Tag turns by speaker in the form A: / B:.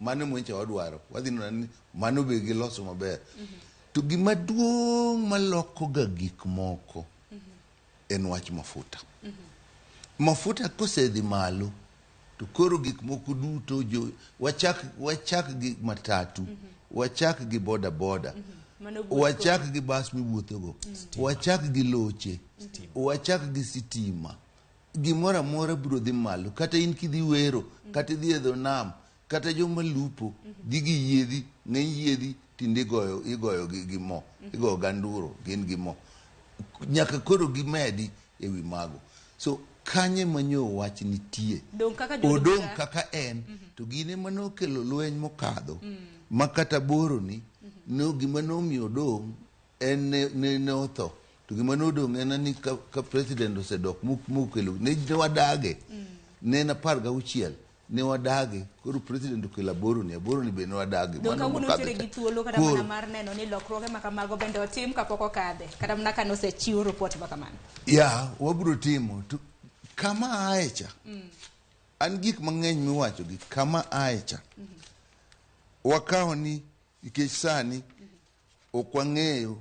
A: Mano mwencha wadwaro. Wadhi neno ni mano be giloso maber. To gima duong' maloko ga gik moko en wach mafuta. Mafuta kosedhi malo to koro gik moko duto jo wachak wachak gi matatu, wachak gi boda boda,
B: Mano wuoth
A: wachak gi bas miwuothogo, wachak gi loche, wachak gi sitima. Gimoro amora biro dhi malo. Kata in kidhi wero, kata idhi e dho nam, kata joma lupo, dhi gi yiedhi, ng'eny yiedhi tinde igoyo igoyo gi, gi mo, igoyo ganduro, gin gi mo. Nyaka koro gimedi e wi mago. So kanye manyo wach nitie.
B: Dong' kaka jood
A: Odong'
B: bura.
A: kaka en. To gine manokelo lweny mokadho, ma kata boroni, no gima nomiyo odong' en ne, ne, ne otho. To gima nodong' en ni ka, ka president osedok mokelo, ne, ne wadage. Ne en 16, ne wadage. Koro president okelo aboroni, aboroni be ne wadage.
B: Dong'
A: Mano
B: kawuono
A: mokadho
B: nitiere
A: cha.
B: gi thuolo kata
A: Koro,
B: mana mar neno ni lokruoge ma kamago bende otim kapok okadhe. Kata mana ka nosechiw report ma kamano.
A: Ya, wabiro timo. To kama ae cha, an gik mang'eny miwacho gi kama ae cha. Wakawo ni nikech sani ok wang'eyo